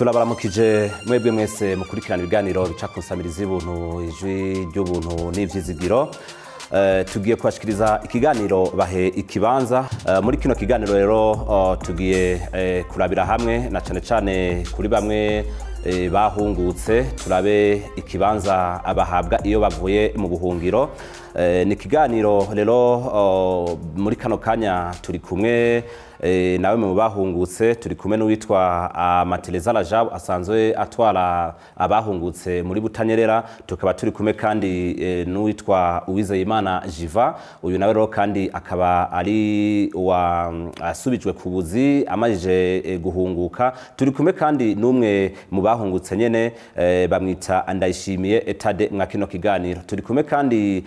Turabaramukije mwebwe mwese mukurikirana ibiganiro bica ku nsamirizi y'ubuntu, Ijwi ry'Ubuntu n'Ivyizigiro. Tugiye kubashikiriza ikiganiro Bahe Ikibanza. Muri kino kiganiro rero tugiye kurabira hamwe na cane cane kuri bamwe bahungutse, turabe ikibanza abahabwa iyo bavuye mu buhungiro. Ni ikiganiro rero muri kano kanya turi kumwe nawe mu bahungutse, turi kumwe n'uwitwa Mateleza Rajab asanzwe atwara abahungutse muri Butanyerera, tukaba turi kumwe kandi n'uwitwa Uwizeyimana Jiva. Uyu nawe rero kandi akaba ari wa asubijwe ku buzi amajije guhunguka. Turi kumwe kandi n'umwe mu bahungutse nyene, bamwita Ndayishimiye Etade. Mwa kino kiganiro turi kumwe kandi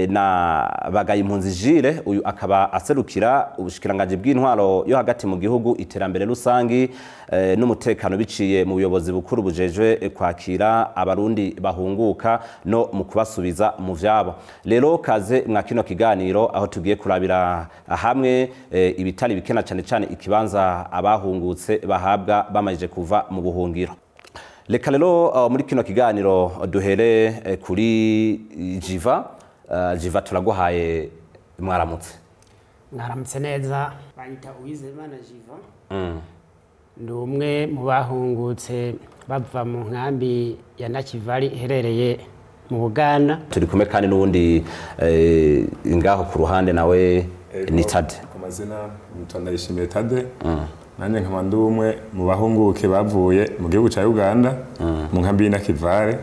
na Bagayimpunzi Jire, uyu akaba aserukira ubushikiranganji bw'intwaro yo hagati mu gihugu, iterambere rusangi n'umutekano, biciye mu buyobozi bukuru bujejwe kwakira Abarundi bahunguka no mu kubasubiza mu vyabo. Rero kaze mwa kino kiganiro aho tugiye kurabira hamwe ibitari bikena, cane cane ikibanza abahungutse bahabwa bamajije kuva mu buhungiro. Reka rero muri kino kiganiro duhere kuri Jiva. Jiva, turaguhaye mwaramutse. Mwaramutse neza. Banyita Uwizeyimana Jiva, ndi umwe mu bahungutse bava mu nkambi ya Nakivari iherereye mu Buganda. Turi kumwe kandi n'uwundi ngaho ku ruhande, nawe ni Tade. Ku mazina nitwa Ndayishimiye Tade, nanjye nkaba ndi umwe mu bahunguke bavuye mu gihugu cya Uganda mu nkambi y'Inakivale.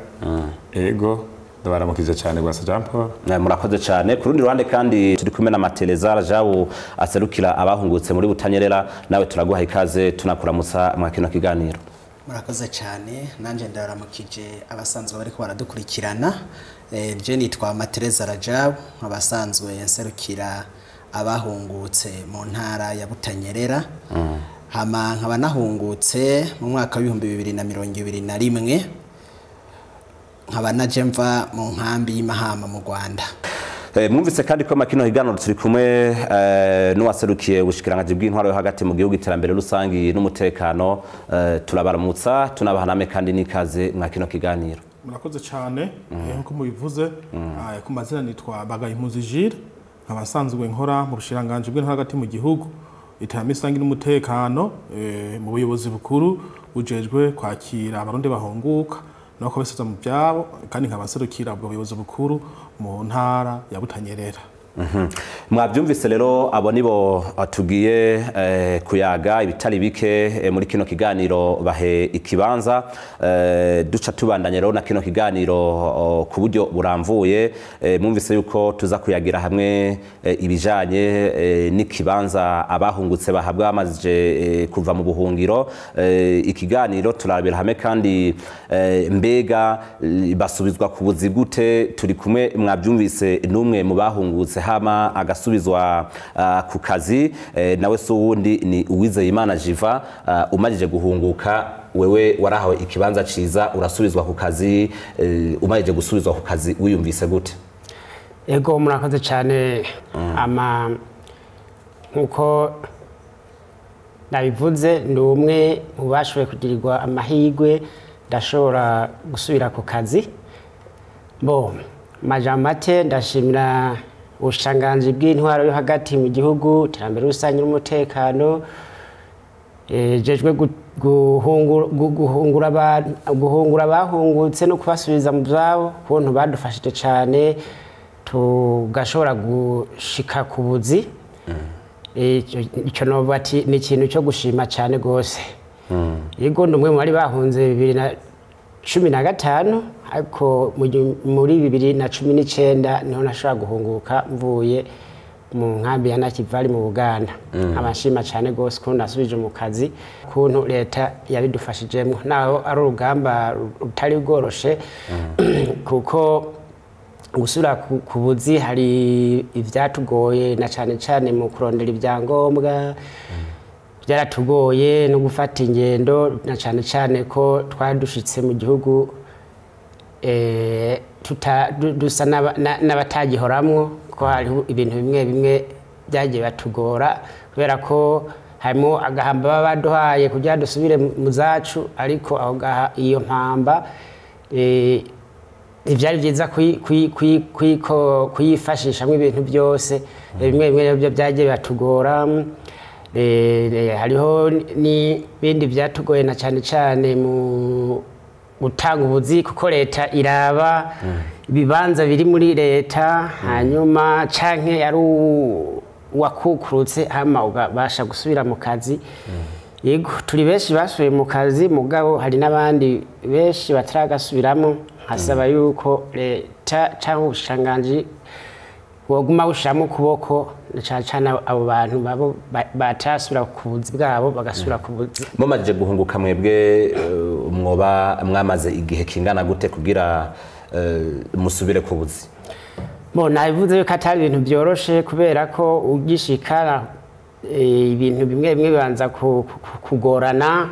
Ego, ndabaramukije cyane rwasa Jean Paul. Murakoze cyane. Ku rundi ruhande kandi turi kumwe na Mateleza Rajabu aserukira abahungutse muri Butanyerera, nawe turaguha ikaze tunakuramutsa mwa kino kiganiro. Murakoze cyane, nanjye ndaramukije abasanzwe bariko baradukurikirana. Je nitwa Matereza Rajab, abasanzwe nserukira abahungutse mu ntara ya Butanyerera. Hama nkaba nahungutse mu mwaka w'2021, nkaba naje mva mu nkambi y'Imahama mu Rwanda. Mwumvise kandi ko makino higaniro turi kumwe n'uwaserukiye ubushikiranganji bw'intwaro yo hagati mu gihugu, iterambere rusangi n'umutekano. Turabaramutsa tunabahaname kandi n'ikaze mwa kino kiganiro. Murakoze cyane. Nkuko mubivuze, ku mazina nitwa Bagayimpunzi Gilles, nkaba nsanzwe nkora mu bushikiranganji bw'intwaro hagati mu gihugu, iterambere rusangi n'umutekano, mu buyobozi bukuru bujejwe kwakira Abarundi bahunguka no kubasubiza mu byabo, kandi nkaba nserukira ubwo buyobozi bukuru mu ntara ya Butanyerera. Mwabyumvise rero, abo nibo tugiye kuyaga ibitari bike muri kino kiganiro Bahe Ikibanza. Duca tubandanya rero na kino kiganiro ku buryo buramvuye. Mwumvise yuko tuza kuyagira hamwe ibijanye n'ikibanza abahungutse bahabwa bamaze kuva mu buhungiro. Ikiganiro turabira hamwe kandi mbega basubizwa ku buzi gute? Turi kumwe, mwabyumvise, n'umwe mu bahungutse hama agasubizwa ku kazi. Nawe si uwundi, ni Uwizeyimana Jiva. Umajije guhunguka, wewe warahawe ikibanza ciza, urasubizwa ku kazi. Umajije gusubizwa ku kazi wiyumvise gute? Ego, murakoze cyane. Ama nkuko nabivuze, ndi umwe mu bashoboye kugirirwa amahirwe ndashobora gusubira ku kazi. Bo majambo make, ndashimira ubushikiranganji bw'intwaro yo hagati mu gihugu, iterambere rusange n'umutekano, jejwe guhungura abahungutse no kubasubiza mu byabo, kuntu badufashije cyane tugashobora gushika ku buzi. Ico novuga ati ni ikintu cyo gushima cyane gose. Yego, ndi umwe mu bari bahunze 2015, ariko muri 2019 niho nashobora guhunguka mvuye mu nkambi ya Nakivari mu Buganda. Abashima cyane gose ko nasubije mu kazi, kuntu leta yabidufashijemo, naho ari urugamba rutari rworoshe, kuko gusubira ku buzi hari ivyatugoye, na cane cane mu kurondera ibyangombwa byaratugoye, no gufata ingendo, na cane cane ko twari dushitse mu gihugu dusa n'abatagihoramwo, ko hariho ibintu bimwe bimwe byagiye batugora kubera ko Harimo agahamba baba baduhaye kugira dusubire mu zacu, ariko aho iyo mpamba ntivyari vyiza kuyifashishamwo ibintu byose. Bimwe bimwe byo byagiye biratugora. Hariho n'ibindi byatugoye na cyane cyane mu gutanga ubuzi, kuko leta iraba ibibanza biri muri leta, hanyuma canke ari wakukurutse hama ugabasha gusubira mu kazi. Yego, turi benshi basubiye mu kazi, mugabo hari n'abandi benshi bataragasubiramo. Nkasaba yuko leta cyangwa ubushikiranganji bwoguma bushiramo ukuboko, cane cane abo bantu babo batarasubira ku buzi bwabo bagasubira ku buzi. Mumajije guhunguka mwebwe, mwoba mwamaze igihe kingana gute kugira musubire ku buzi? Bo nabivuze yuko atari ibintu byoroshe, kubera ko ugishika ibintu bimwe bimwe bibanza kugorana,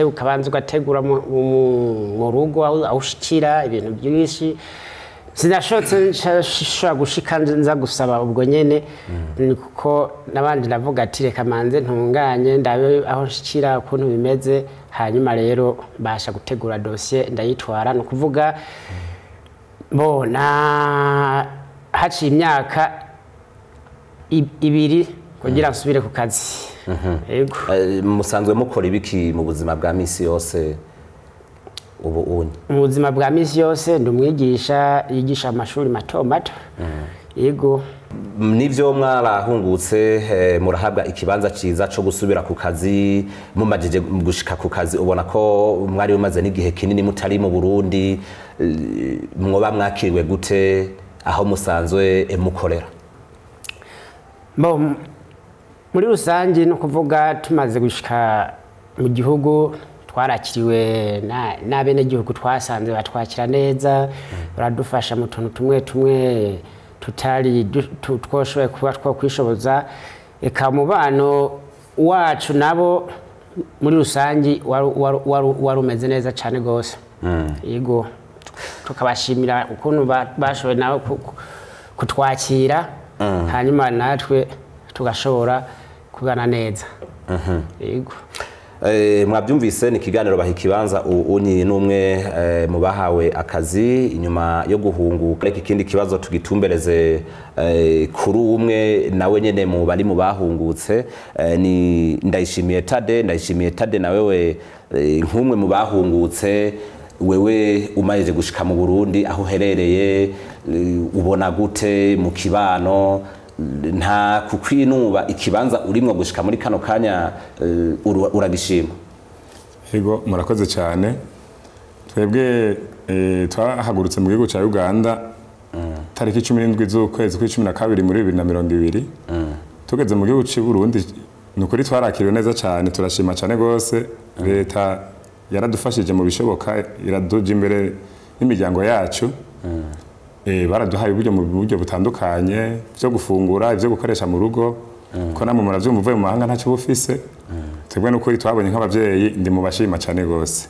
ukabanza ugategura mu rugo aho ushikira ibintu byinshi. Sinashotse nshobora gushika nza gusaba ubwo nyene, kuko nabandi ndavuga ati reka manze ntunganye ndabe aho nshikira ukuntu bimeze, hanyuma rero mbasha gutegura dossier ndayitwara. Ni ukuvuga bona haciye imyaka 2 kugira nsubire ku kazi. Yego. Musanzwe mukora ibiki mu buzima bwa misi yose ubu unye? Mu buzima bwa misi yose ndi umwigisha yigisha amashuri mato mato. Yego. Nivyo mwarahungutse, murahabwa ikibanza ciza co gusubira ku kazi. Mumajije gushika ku kazi ubona ko mwari mumaze n'igihe kinini mutari mu Burundi, mwoba mwakiriwe gute aho musanzwe mukorera? Bo muri rusange no kuvuga tumaze gushika mu gihugu twarakiriwe n'abenegihugu, twasanze batwakira neza, baradufasha mu tuntu tumwe tumwe tutari twoshoboye kuba twokwishoboza. Eka mubano wacu nabo muri rusange wari umeze neza cyane gose. Yego, tukabashimira ukuntu bashoboye nabo kutwakira, hanyuma natwe tugashobora kugana neza. Yego. Mwabyumvise ni ikiganiro baha ikibanza. Unyi n'umwe mu bahawe akazi inyuma yo guhunguka. Reka ikindi kibazo tugitumbereze kuri umwe nawe nyene mu bari mu bahungutse, ni Ndayishimiye Tade. Ndayishimiye Tade, na wewe nk'umwe mu bahungutse, wewe umaze gushika mu Burundi aho uherereye ubona gute mu kibano? Nta kukwinuba ikibanza urimwo gushika muri kano kanya uragishima? Yego, murakoze cyane. Twebwe twahagurutse mu gihugu cya Uganda tariki 17 z'ukwezi kwa 12 muri 2020. Tugeze mu gihugu cy'u Burundi nukuri twarakiriwe neza cyane, turashima cyane gose. Leta yaradufashije mu bishoboka, iraduja imbere n'imiryango yacu. Baraduhaye uburyo mu buryo butandukanye byo gufungura, ibyo gukoresha mu rugo, ko namwe muravyumva uvuye mu mahanga ntacyo bufise. Twebwe nukuri twabonye nk'abavyeyi, ndi mu bashima cyane gose.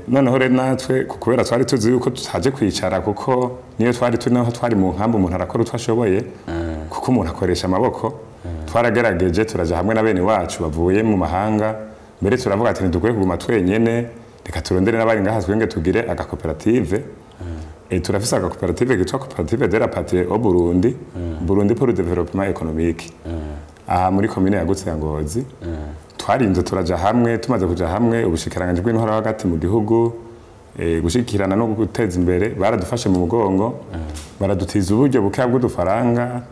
Noneho rero natwe kubera twari tuzi yuko tutaje kwicara, kuko niyo twari turi naho twari mu nkambi umuntu arakora utwo ashoboye, kuko umuntu akoresha amaboko. Twaragerageje turaja hamwe na bene wacu bavuye mu mahanga, mbere turavuga ati ntidukwiye kuguma twenyene, reka turondere n'abari ngaha twenge tugire agakoperative. Turafise agakoperative kitwa Coopérative de la Patrie au Burundi, Burundi pour le développement économique, aha muri komine yagutse ya Ngozi. Twarinze turaja hamwe, tumaze kuja hamwe ubushikiranganji bw'intwaro hagati mu gihugu gushikirana no guteza imbere baradufashe mu mugongo, baradutiza uburyo bukeya bw'udufaranga.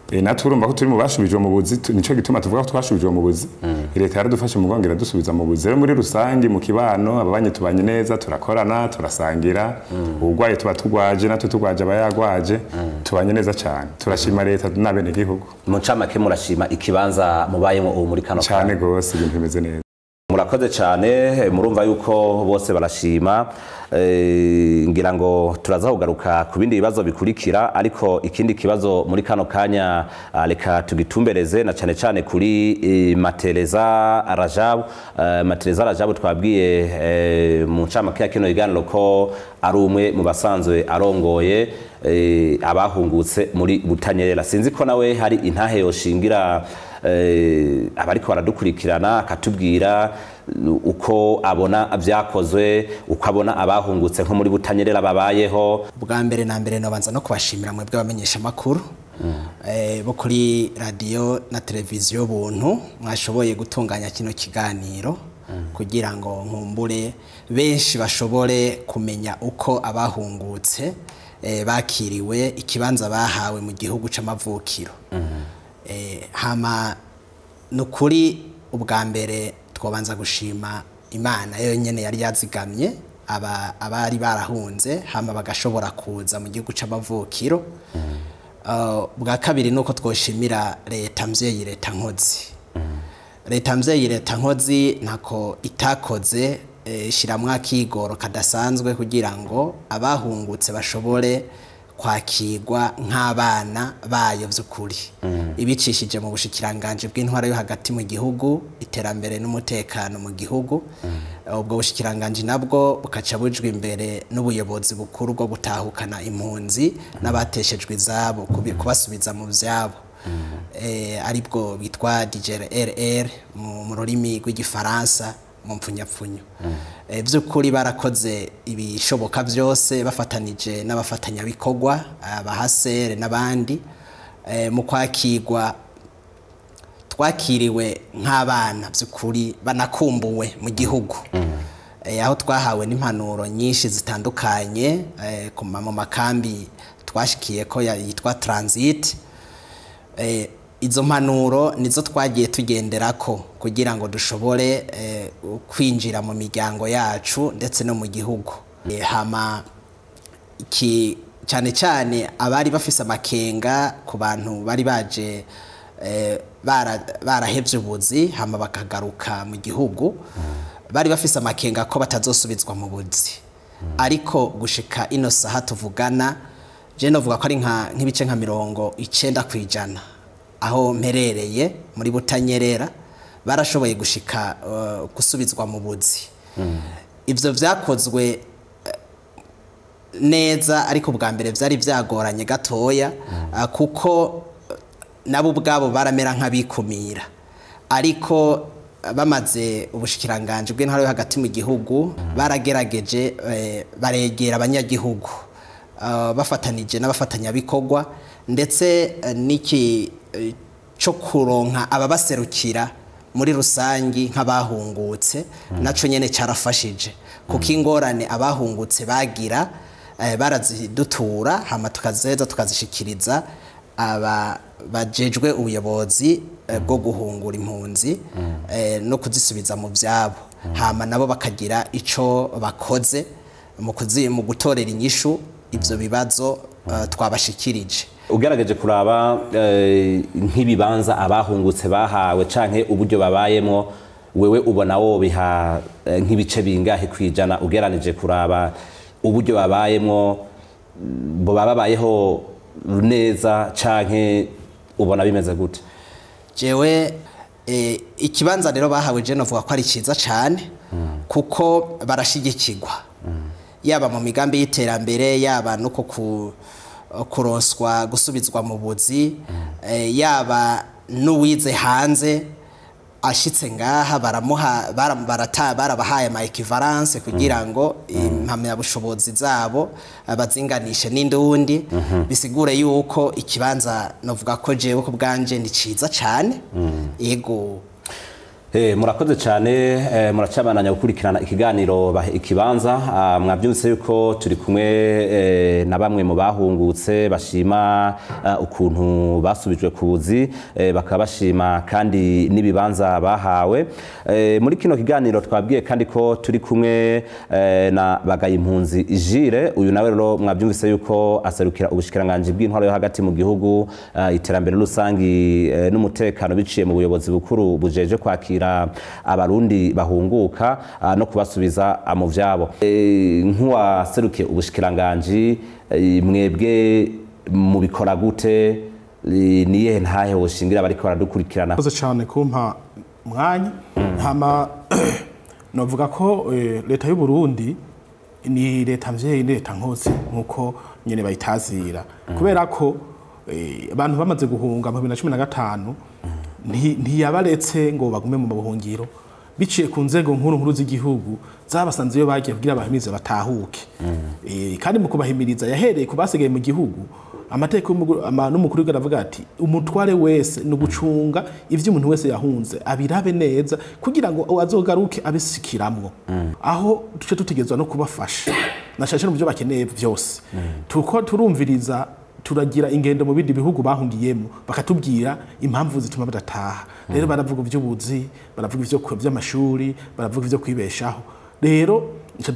Natwe urumva ko turi mu bashubijwe mu buzi, nico gituma tuvuga ko twashubijwe mu buzi. Leta yaradufashe mu mugongo iradusubiza mu buzi. Rero muri rusange mu kibano ababanye tubanye neza, turakorana, turasangira, ubugwaye tuba tugwaje, natwe tugwaje abayagwaje, tubanye neza cyane. Turashima leta n'abene gihugu. Mu ncamake murashima ikibanza mubayemo ubu muri kano cyane gose, ibintu bimeze neza. Murakoze cyane, murumva yuko bose barashima. Ngira ngo turaza kugaruka ku bindi bibazo bikurikira, ariko ikindi kibazo muri kano kanya reka tugitumbereze na cyane cyane kuri Matereza Rajabu. Matereza Rajabu twabwiye mu ncamake ya kino kiganiro ko ari umwe mu basanzwe arongoye abahungutse muri Butanyerera. Sinzi ko nawe hari intahe yoshingira abariko baradukurikirana, akatubwira uko abona vyakozwe, uko abona abahungutse nko muri Butanyerera babayeho. Bwa mbere na mbere nobanza no kubashimira mwebwe abamenyesha makuru bo kuri radio na televiziyo Buntu mwashoboye gutunganya kino kiganiro kugira ngo nkumbure benshi bashobore kumenya uko abahungutse bakiriwe, ikibanza bahawe mu gihugu c'amavukiro. Hama nukuri ubwa mbere twobanza gushima Imana yo nyene yari yazigamye abari barahunze hama bagashobora kuza mu gihugu c'amavukiro. Bwa kabiri nuko twoshimira leta mvyeyi, leta nkozi. Leta mvyeyi, leta nkozi ntako itakoze, ishiramwo akigoro kadasanzwe kugira ngo abahungutse bashobore kwakirwa nk'abana bayo vy'ukuri, ibicishije mu bushikiranganje bw'intwaro yo hagati mu gihugu, iterambere n'umutekano mu gihugu. Ubwo bushikiranganje nabwo bukaca bujwa imbere n'ubuyobozi bukuru bwo gutahukana impunzi n'abateshejwe izabo, kubasubiza mu vyabo, aribwo bitwa DGRR mu rurimi rw'igifaransa mu mpfunyapfunyo. By'ukuri barakoze ibishoboka byose bafatanije n'abafatanyabikorwa, abahasere n'abandi, mu kwakirwa twakiriwe nk'abana by'ukuri banakumbuwe mu gihugu, aho twahawe n'impanuro nyinshi zitandukanye mu makambi twashikiye ko yitwa transit. Izo mpanuro nizo twagiye tugenderako kugira ngo dushobore kwinjira mu miryango yacu ndetse no mu gihugu. Hama cyane cyane abari bafise amakenga ku bantu bari baje barahevye ubuzi hama bakagaruka mu gihugu, bari bafise amakenga ko batazosubizwa mu buzi. Ariko gushika ino saha tuvugana, je novuga ko ari nk'ibice nka 90% aho mperereye muri Butanyerera barashoboye gushika gusubizwa mu buzi. Ivyo vyakozwe neza, ariko bwa mbere vyari vyagoranye gatoya, kuko nabo ubwabo baramera nk'abikumira. Ariko bamaze ubushikiranganje bw'intwaro yo hagati mu gihugu baragerageje, baregera abanyagihugu, bafatanije n'abafatanyabikorwa, ndetse n'iki cyo kuronka ababaserukira muri rusangi nk'abahungutse naco nyene carafashije, kuko ingorane abahungutse bagira barazidutura hama tukazeza tukazishikiriza aba bajejwe ubuyobozi bwo guhungura impunzi no kuzisubiza mu vyabo, hama nabo bakagira ico bakoze mu gutorera inyishu ivyo bibazo twabashikirije. Ugerageje kuraba nk'ibibanza abahungutse bahawe canke uburyo babayemwo, wewe ubona wo biha nk'ibice bingahe kwijana ugeranije kuraba uburyo babayemwo, bo babayeho neza canke ubona bimeze gute? Jewe ikibanza rero bahawe je novuga ko ari ciza cane, kuko barashigikirwa yaba mu migambi y'iterambere, yaba nuko kuronswa gusubizwa mu buzi, yaba n'uwize hanze ashitse ngaha baramuha barabahaye ama equivalence kugira ngo impamyabushobozi zabo bazinganishe n'indundi. Bisigure yuko ikibanza novuga ko jewe ku bwanje ni ciza cane. Yego. Murakoze cyane, muracabananya gukurikirana ikiganiro Bahe Ikibanza. Mwabyumvise yuko turi kumwe na bamwe mu bahungutse bashima ukuntu basubijwe ku buzi, bakaba bashima kandi n'ibibanza bahawe. Muri kino kiganiro twabwiye kandi ko turi kumwe na Bagayimpunzi Jire. Uyu nawe rero mwabyumvise yuko aserukira ubushikiranganje bw'intwaro yo hagati mu gihugu, iterambere rusangi n'umutekano biciye mu buyobozi bukuru bujeje kwakira abarundi bahunguka no kubasubiza mu vyabo. Nk'uwaserukiye ubushikiranganji, mwebwe mubikora gute? Niyehe ntahe woshingira bariko baradukurikirana? Murakoze cyane kumpa mwanya. Hama novuga ko leta y'u Burundi ni leta mvyeyi, ni leta nkozi nkuko nyene bayitazira, kubera ko abantu bamaze guhunga mu 2015. Ntiyabaretse ngo bagume mu buhungiro, biciye ku nzego nkuru nkuru z'igihugu zabasanze iyo bagiye kugira abahimirize batahuke. Kandi mu kubahimiriza yahereye ku basigaye mu gihugu. Amategeko n'umukuru w'igihugu aravuga ati umutware wese ni ugucunga ivyo umuntu wese yahunze abirabe neza kugira ngo azogaruke abisikiramwo. Aho duce tutegezwa no kubafasha na cyane cyane mu byo bakeneye byose. Tuko turumviriza, turagira ingendo mu bindi bihugu bahungiyemo, bakatubwira impamvu zituma badataha. Rero baravuga iby'ubuzi, baravuga ivyo by'amashuri, baravuga ivyo kwibeshaho. Rero tuca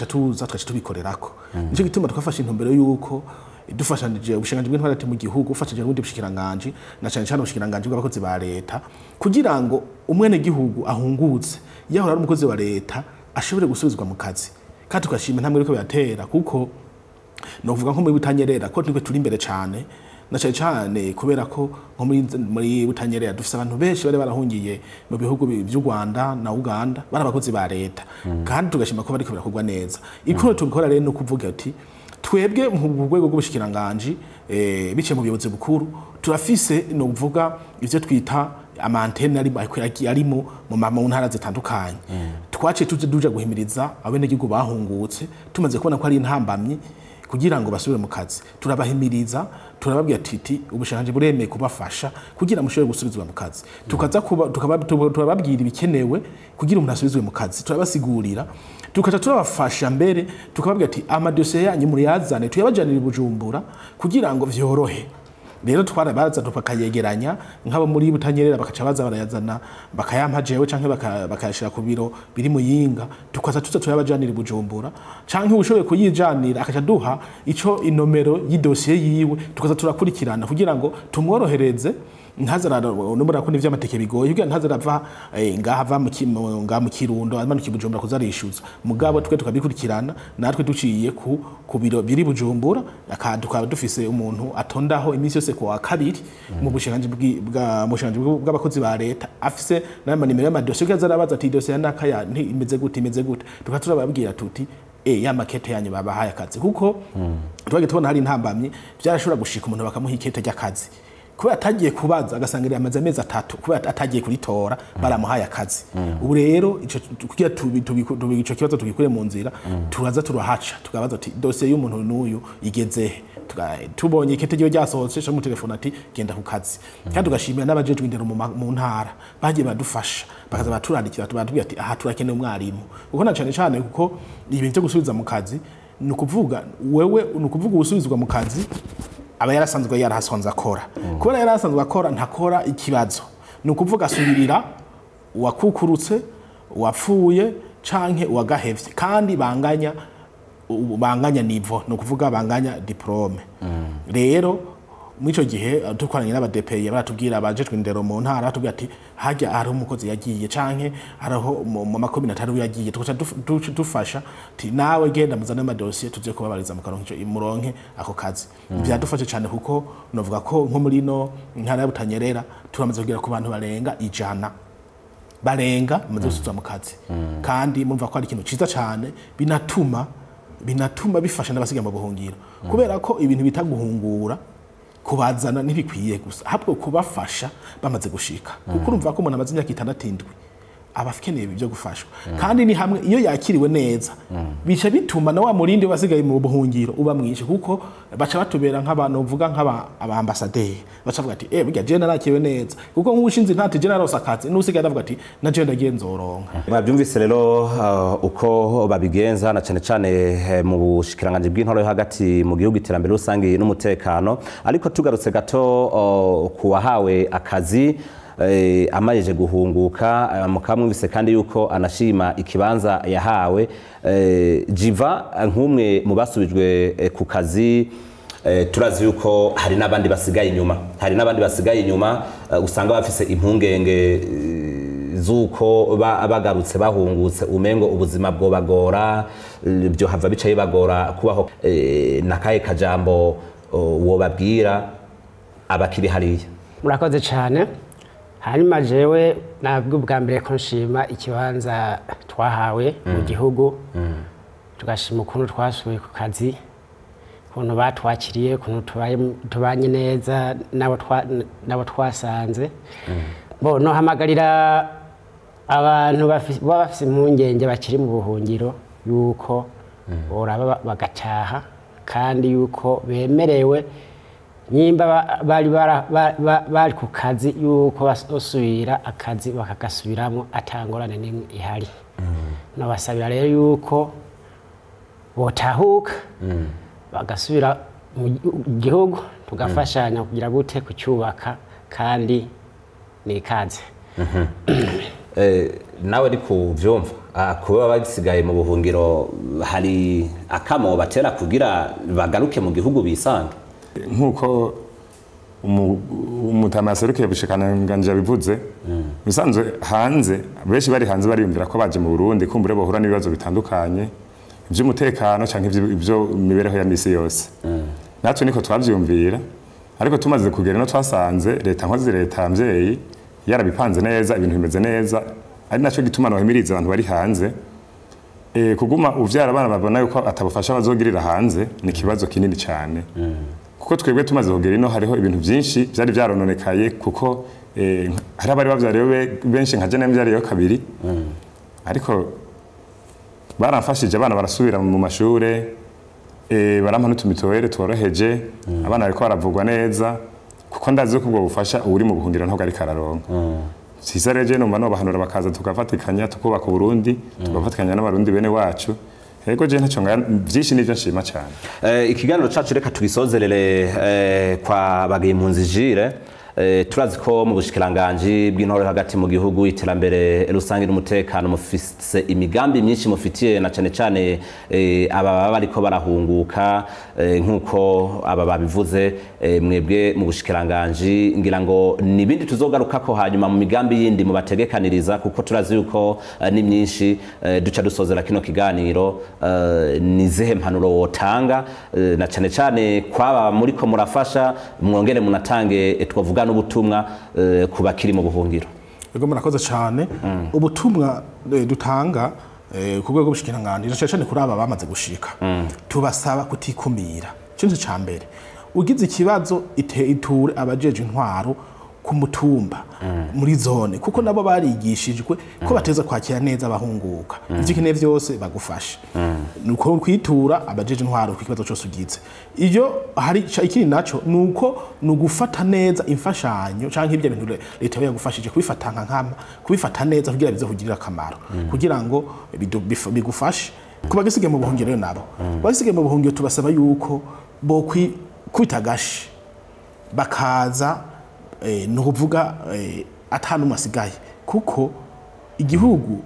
tuza tugaca tubikorerako. Nico gituma twafashe intumbero yuko dufashanije ubushikiranganji bw'intwaro hagati mu gihugu, ufashije n'ubundi bushikiranganji, na cyane cyane ubushikiranganji bw'abakozi ba leta, kugira ngo umwenegihugu ahungutse yahora ari umukozi wa leta ashobore gusubizwa mu kazi. Kandi tugashima intambwe iriko biratera, kuko novuga nko muri Butanyerera ko nitwe turi imbere cyane, na cyane cyane kubera ko nko muri Butanyerera dufise abantu benshi bari barahungiye mu bihugu by'u Rwanda na Uganda, bari abakozi ba leta. Kandi tugashima ko bariko birakorwa neza. Ikuru tubikora rero no kuvuga ati twebwe mu rwego rw'ubushikiranganji, biciye mu buyobozi bukuru, turafise no kuvuga ivyo twita amantene arimo mu ntara zitandukanye. Twaciye tuje duja guhimiriza abenegihugu bahungutse tumaze kubona ko ari intambamyi kugira ngo basubire mu kazi. Turabahimiriza, turababwira titi ubushikiranganji buremeye kubafasha kugira mushobore gusubizwa mu kazi. Tukaza turababwira ibikenewe kugira umuntu asubizwe mu kazi, turabasigurira, tukaca turabafasha mbere tukababwira ati amadosiye yanyu muriyazane tuyabajanire i Bujumbura kugira ngo vyorohe. Rero twarabaza tukayegeranya nk'abo muri Butanyerera bakaca baza barayazana bakayampa jewe canke bakayashira ku biro biri Muyinga, tukaza tuza turabajanira i Bujumbura, canke ushoboye kuyijanira akaca duha ico inomero y'idosiye yiwe, tukaza turakurikirana kugira ngo tumworohereze. Ntazara ko n'ivy'amateke bigoye kugira ntazarava ngaha ava ngaha mu Kirundo amanuka i Bujumbura kuzarishuza. Mugabo twe tukabikurikirana natwe duciye ku biro biri Bujumbura, tukaba dufise umuntu atondaho iminsi yose ku wa kabiri mu bushikiranganji bw'abakozi ba leta, afise n'amanimero y'amadosiye kugira azarabaza ati idosiye ya naka ya imeze gute, imeze gute. Tukaba turababwira tuti ya makete yanyu babahaye akazi, kuko twagiye tubona hari intambamyi byarashobora gushika umuntu bakamuha ikete ry'akazi kubera atagiye kubaza agasanga yamaze amezi 3 kubera atagiye kuritora baramuhaye akazi. Ubu rero ico kugira ico kibazo tugikure mu nzira, turaza turahaca tukabaza ati dosiye y'umuntu n'uyu igezehe. Tubonye ikete ryo ryasohotse cyo mu telefone ati genda ku kazi. Kandi tugashimira n'abajejwe indero mu ntara bagiye badufasha, bakaza baturandikira batubwira ati aha turakeneye umwarimu. Kuko na cyane cyane kuko ibintu byo gusubiza mu kazi ni ukuvuga wewe ni ukuvuga usubizwa mu kazi aba yarasanzwe yarahasonze akora. Kubera yarasanzwe akora ntakora ikibazo. Ni ukuvuga asubirira uwakukurutse, uwapfuye canke uwagahevye, kandi banganya nivo, ni ukuvuga banganya diplome. Rero muri ico gihe dukoranye n'aba DPE baratubwira abajejwe indero mu ntara batubwira ati hajya hari umukozi yagiye canke hariho mu makomine atari yagiye, tugaca dufasha ati nawe genda muzane amadosiye tuze kubabariza mu karonke ico muronke ako kazi. Byadufashe cyane kuko novuga ko nko muri no ntara ya Butanyerera turamaze kugera ku bantu barenga 100 barenga bamaze gusubizwa mu kazi. Kandi mumva ko ari ikintu ciza cyane, binatuma bifasha n'abasigaye mu buhungiro. Kubera ko ibintu bita guhungura kubazana ntibikwiye gusa, ahubwo kubafasha bamaze gushika. Kuko urumva ko umuntu amaze imyaka 6 aba akeneye ibyo gufashwa. Kandi ni hamwe iyo yakiriwe neza bica bituma na wa murindi wasigaye mu buhungiro uba mwinshi, kuko baca batubera nk'abantu uvuga nk'aba ambasaderi, baca bavuga ati burya je narakiwe neza, kuko nk'ushinze ntati je narose akazi, n'usigaye aravuga ati na je ndagiye nzoronka. Mwabyumvise rero uko babigenza na cyane cyane mu bushikiranganji bw'intoro yo hagati mu gihugu, iterambere rusange n'umutekano. Ariko tugarutse gato ku wahawe akazi amayeje guhunguka, mukamwumvise kandi yuko anashima ikibanza yahawe. Jiva nk'umwe mu basubijwe ku kazi, turazi yuko hari n'abandi basigaye inyuma, hari n'abandi basigaye inyuma usanga bafise impungenge zuko bagarutse bahungutse umengo ubuzima bwo bagora, byo hava bicaye bagora kubaho. Nakaye kajambo wobabwira abakiri hariya? Murakoze cyane. Hanyuma jewe nabwo bwa mbere ko nshima ikibanza twahawe mu gihugu, tugashima ukuntu twasubiye ku kazi. Ukuntu batwakiriye, ukuntu tubanye neza nabo twasanze. Bo nohamagarira abantu baba bafise impungenge bakiri mu buhungiro yuko boraba bagataha, kandi yuko bemerewe nyimba bari ku kazi yuko basubira akazi bakagasubiramo atangorane n'imwe ihari. Nabasabira rero yuko botahuka bagasubira mu gihugu, tugafashanya kugira gute kucyubaka, kandi nikaze. Nawe ari kuvyumva kuba basigaye mu buhungiro hari akamo batera kugira bagaruke mu gihugu bisange? Nkuko umutama yaserukiye bushikananganje yabivuze, bisanzwe hanze benshi bari hanze bariyumvira ko baje mu Burundi kumbure bahura n'ibibazo bitandukanye iby'umutekano canke ibyo mibereho ya misi yose. Natwe niko twavyumvira, ariko tumaze kugera no twasanze leta nkozi leta mvyeyi yarabipanze neza, ibintu bimeze neza, ari naco gituma nohimiriza abantu bari hanze kuguma uvyara abana babona yuko atabufasha bazogirira hanze ni kibazo kinini cyane. Kuko twebwe tumaze kugera ino hariho ibintu byinshi byari byarononekaye, kuko hari abari bavyariyo benshi nka jene mvyariyo kabiri, ariko baramfashije abana barasubira mu mashure, barampa n'utumituwere tworoheje, abana bariko baravugwa neza, kuko ndazi ko ubwo bufasha uri mu buhungiro ntabwo ariko araronka. Sisa rero numva nobahanura bakaza tugafatikanya tukubaka Burundi, tugafatikanya n'abarundi bene wacu. Ego je ntaco byinshi nivyo nshima cyane. Ikiganiro cacu reka tugisozerere kwa Bagayimpunzi Jire. Turazi ko mu bushikiranganji bw'intore hagati mu gihugu, iterambere rusange n'umutekano, mufise imigambi myinshi mufitiye na cane cane aba baba bariko barahunguka, nkuko aba babivuze. Mwebwe mu bushikiranganji ngira ngo nibindi tuzogarukako hanyuma mu migambi yindi mubategekaniriza, kuko turazi yuko ni myinshi. Duca dusozera kino kiganiro, ni zihe mpanuro wotanga na cane cane kwaba muriko murafasha, mwongere munatange twavuga n'ubutumwa ku bakiri mu buhungiro? Ego, murakoze cyane. Ubutumwa dutanga ku rwego rw'ubushikiranganji cyane cyane kuri aba bamaze gushika, tubasaba kutikumira. Ikintu ca mbere, ugize ikibazo iture abajeje intwaro ku mutumba, muri zone, kuko nabo barigishijwe ko bateza kwakira neza abahunguka, ivyo ukeneye vyose bagufashe. Nuko kwitura abajeje intwaro ku kibazo cyose ugize. Iyo hari ikindi naco nuko nugufata neza imfashanyo canke ibyo bintu leta yagufashije, kubifata nka nkama, kubifata neza kugira bize kugirira akamaro, kugira ngo bigufashe. Kuba gisigaye mu buhungiro nabo basigaye mu buhungiro, tubasaba yuko bo kwita gashi bakaza, nukuvuga atanu asigaye, kuko igihugu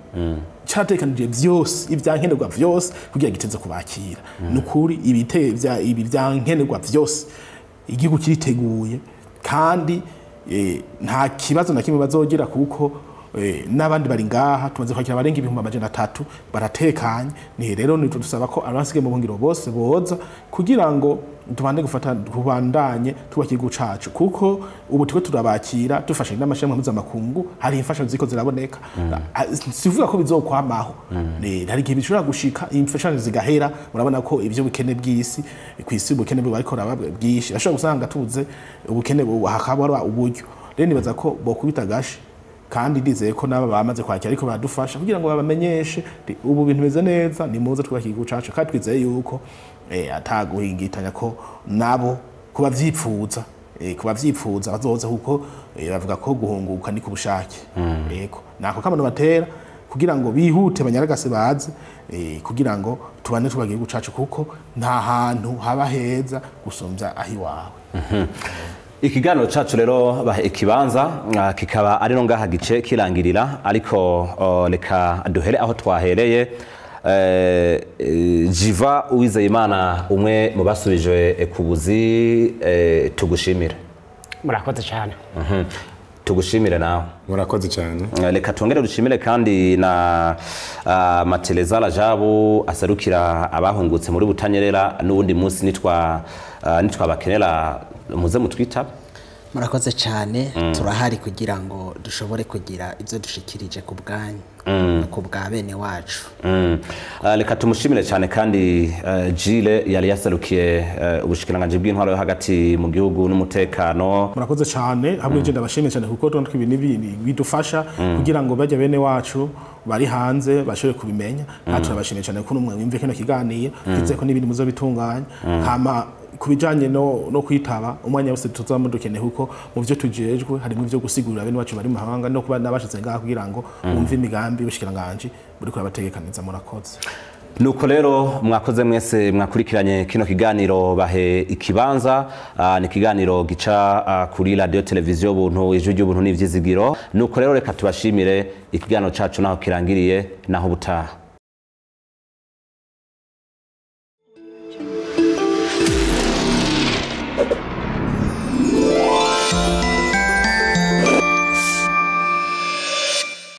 cyatekanije byose ibyankenerwa byose kugira giteze kubakira. Nukuri ibi byankenerwa byose igihugu kiriteguye, kandi nta kibazo na kimwe bazogira, kuko n'abandi bari ngaha tumaze kwakira abarenga 300,000 baratekanye. Ni rero nitwo dusaba ko abasigaye mu buhungiro bose boza kugira ngo tubande gufata kubandanye twubaka igihugu cacu, kuko ubu turiko turabakira dufashije n'amashirahamwe mpuzamakungu, hari imfashanyo ziriko ziraboneka. Sivuga ko bizokwamaho, hari igihe bishobora gushika imfashanyo zigahera. Murabona ko ivyo bukene bw'isi kw'isi, ubukene bariko baraba bwinshi, bashobora gusanga tubuze ubukene hakaba uburyo. Rero nibaza ko bokubita gashi, kandi ndizeye ko naba bamaze kwakira ariko badufasha kugira ngo babamenyeshe ubu bintu bimeze neza, ni muze twubaka igihugu cacu. Kandi twizeye yuko ataguhingitanya ko nabo kuba vyipfuza bazoza, kuko bavuga ko guhunguka ni ku bushake. Yego, nako kamano batera kugira ngo bihute banyaragase baze, kugira ngo tubane twubaka igihugu cacu, kuko nta hantu haba heza gusumvya aho iwawe. Ikiganiro cacu rero bahe ikibanza kikaba ari no ngaha gice kirangirira, ariko reka duhere aho twahereye. Jiva Uwizeyimana, umwe mu basubijwe ku buzi, tugushimire. Murakoze cyane. Tugushimire nawe. Murakoze cyane. Reka tongere dushimire kandi na Mateleza Rajabu aserukira abahungutse muri Butanyerera, n'ubundi munsi nitwa bakenera muze mutwita. Murakoze cyane. Turahari kugira ngo dushobore kugira ibyo dushikirije ku bwanyu, ku bwa bene wacu. Reka tumushimire cyane kandi Gilles yari yaserukiye ubushikiranganji bw'intwaro yo hagati mu gihugu n'umutekano. Murakoze cyane. Hamwe je ndabashimiye cyane kuko tubona ko ibintu bidufasha kugira ngo bajya bene wacu bari hanze bashobore kubimenya. Kandi turabashimiye cyane ko umwe wimve kino kiganiro, twizeye ko n'ibindi muzobitunganya. Hama ku bijanye no kwitaba umwanya wose tuzaba dukeneye, kuko mu byo tujejwe harimo ibyo gusigurira bene wacu bari mu mahanga no kuba nabashize ngaha kugira ngo bumve imigambi y'ubushikiranganji buri kurabategekaniza. Murakoze. Nuko rero mwakoze mwese mwakurikiranye kino kiganiro Bahe Ikibanza. Ni ikiganiro gica kuri radio televiziyo Buntu, Ijwi ry'Ubuntu n'Ivyizigiro. Nuko rero reka tubashimire. Ikiganiro cacu naho kirangiriye, naho butaha.